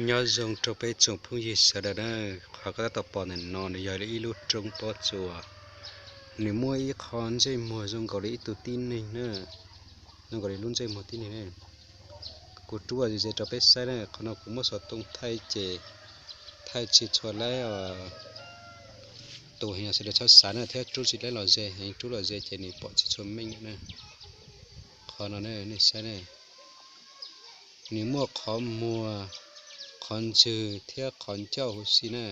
Nyob zoo rau peb tsoom phooj ywg sawv daws na. Qhov koj tab tom pom ntawm no nws yog ib lub roob pob tsuas, nws muaj ib qho ntsej muag zoo nkaus li ib tug tib neeg na, zoo nkaus li lub ntsej muag tib neeg na. Kuv rub ze ze rau peb saib na, qhov no kuv muab xov tooj thaij ces thaij tsis tshua laib os. Tus heev los sawv daws txhob xav na, thiab rub tsis laib los ze heev, rub los ze ces nws pom tsis tshua meej na. Qhov no nej saib na, nws muaj qhov muag, qhov ntswg thiab qhov ncauj huv si na.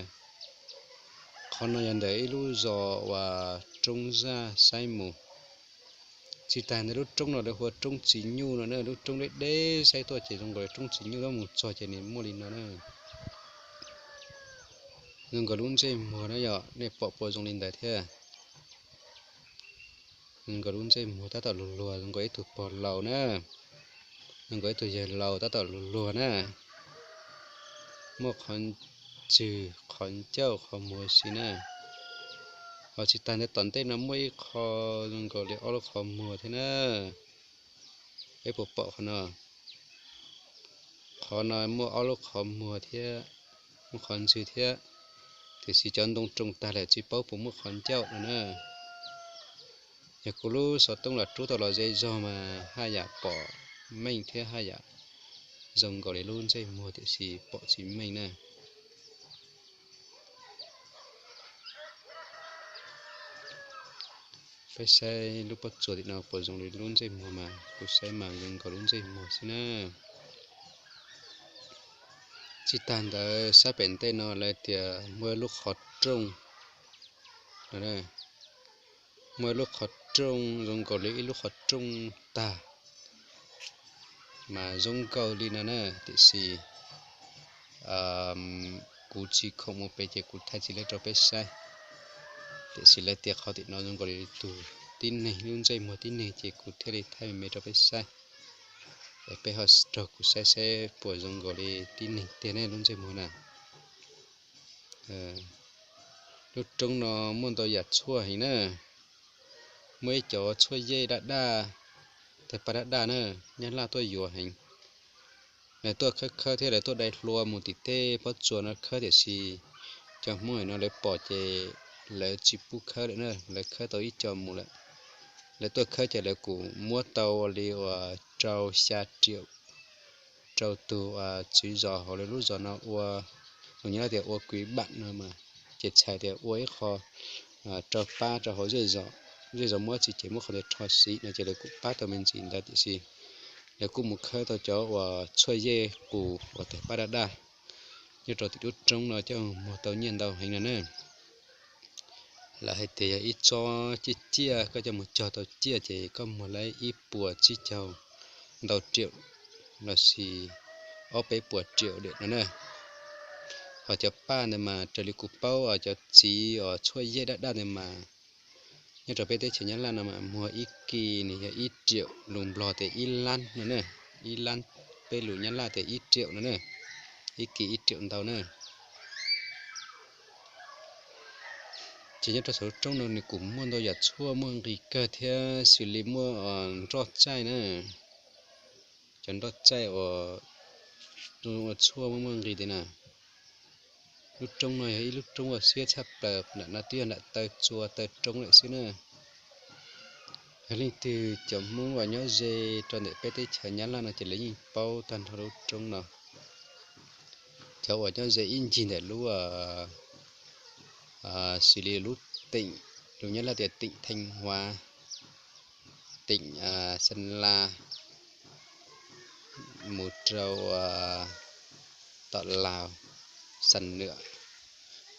Qhov no yog ntawm ib lub zos uas roob zaj saib mus. Tsis tas ntawd lub roob no lawv hu ua roob txiv nyuj no na, lub roob deb deb saib tuaj ces zoo nkaus li roob txiv nyuj, tab mus txog ces nws muaj li no na. Zoo nkaus lub ntsej muag na, yog nej pom puas zoo li ntawd thiab? Zoo nkaus lub ntsej muag tab tom luag luag, zoo nkaus ib tug pog laus na, zoo nkaus ib tug yawg laus tab tom luag luag na. Muaj qhov ntswg, qhov ncauj, qhov muag si na. Ho tsis tas ntawd tom ntej no muaj ib qho zoo nkaus li ob lub qhov muag thiab na. Peb puas pom qhov no? Qhov no muaj ob lub qhov muag thiab, muaj qhov ntswg thiab, tiam sis cov ntoo rooj tag lawm tsis paub puas muaj qhov ncauj no na. Yog kuv lub xov tooj los rub tau los ze zog mas haj yam pom meej thiab haj yam zoo nkaus li lub ntsej muag tiam sis pom tsis meej na. Peb saib lub pob tsuas tim no puas zoo li lub ntsej muag mas kuv saib mas zoo nkaus lub ntsej muag xwb na. Tsis tas ntawd sab pem ntej no lawv tias muaj lub qhov rooj, muaj lub qhov rooj zoo nkaus li ib lub qhov rooj tag mas zoo nkaus li no na, tiam sis kuv tsis khoom mus pem ces kuv thaij tsis laib rau peb saib. Tiam sis lawv tias qhov tim no zoo nkaus li tus tib neeg lub ntsej muag tib neeg ces kuv thiaj li thaij me me rau peb saib. Es peb ho raug kuv saib saib puas zoo nkaus li tib neeg tiag ne lub ntsej muag na. Lub roob no muaj ntau yam tshuaj heev na. Muaj ib cov tshuaj yej daj daj, tes paj daj daj na, nyab laj tuaj yuav heev. Lawv tuaj khawb khawb thiab lawv tuaj dai hlua mus tim tej pob tsuas no khawb tiam sis cov Hmoob no lawv pom ces lawv tsis pub khawb lawm na, lawv khawb tau ib co mus lawm. Lawv tuaj khawb ces lawv kuj muab tau li uas rau xya riaum rau tus tswv zos hauv lawv lub zos no ua, lus nyab laj tias ua quỹ bạn no mas, ces txhais tias ua ib qho rau pab rau hauv zej zos, zej zos muab tsis ces muab qhov ntawd rho siv no ces lawv kuj pab tau me ntsis ntawd tiam sis lawv kuj mus khawb tau cov uas tshuaj yej qus uas tes paj daj daj nyob rau tim lub roob no coj muag tau nyiaj ntau heev no na. Lawv hais tias yog ib tsob ciaj ciaj koj coj mus cog tau ciaj ces koj muag lawv ib puas tsib caug ntau riaum lossis ob peb puas riaum diam no na. Ho cov paj ntawd mas raws li kuv paub cov txiv uas tshuaj yej daj daj ntawd mas nyob rau peb teb chaws Nyab Laj no mas muag ib kis nws yog ib riaum, lus Nplog tias ib lab no na, ib lab, peb lus Nyab Laj tias ib riaum no na, ib kis ib riaum ntau na. Ces nyob rau saum lub roob no nws kuj muaj ntau yam tshuaj muaj nqis kawg thiab xws li muaj nroj txaij na, cov nroj txaij uas ua tshuaj muaj muaj nqis tiag na. Lub roob no yog ib lub roob uas siab tshaj plaws, nram no twb yog nram taw tsua taw roob lawm xwb na. Yog leej twg cov Hmoob uas nyob ze rau ntawm peb teb chaws Nyab Laj no ces lawv yeej paub tag nrho lub roob no. Cov uas nyob ze ib ncig ntawm lub xws li lub teem, lus Nyab Laj tias teem Theej Huav, teem Xeem Las, mus rau tom Laus, Xam Nuam,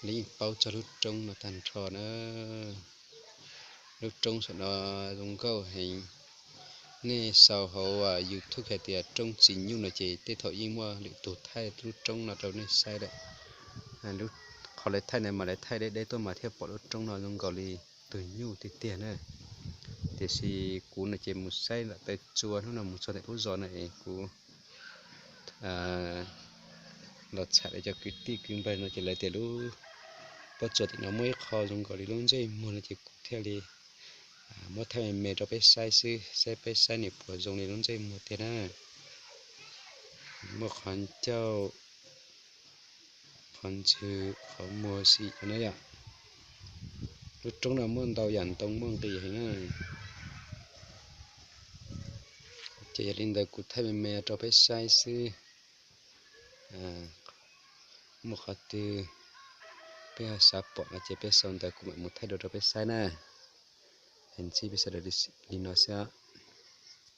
lawv yeej paub txog lub roob no tag nrho na. Lub roob saum no zoo nkauj heev. Nej sau hauv YouTube hais tias roob Txiv Nyuj no ces tej thaum yeej muaj lwm tus thaij lub roob no rau nej saib lawm. Qhov lawv thaij ntawd mas lawv thaij deb deb tuaj mas thiaj pom lub roob no zoo nkaus li tus nyuj tiag tiag na. Tiam sis kuv no ces mus saib nram taw tsua, hnub no mus txog ntawm lub zos no es kuv los txham cov kwv tij kwv npawg no ces lawv tias lub pob tsuas tim no muaj ib qho zoo nkaus li lub ntsej muag no ces kuv thiaj li muab thaij me me rau peb saib xwb, saib peb saib nws puas zoo li lub ntsej muag tiag na. Muaj qhov ncauj, Qhov ntswg qhov muag xim no na yom. Lub roob no muaj ntau yam ntoo muaj nqis heev na. Ces yog li ntawd kuv thaij me me rau peb saib xwb. Muaj qhov twg peb ho xav pom no ces peb sau ntawv kuv mam mus thaij dua rau peb saib na. Es ntsib peb sawv daws li no xwb.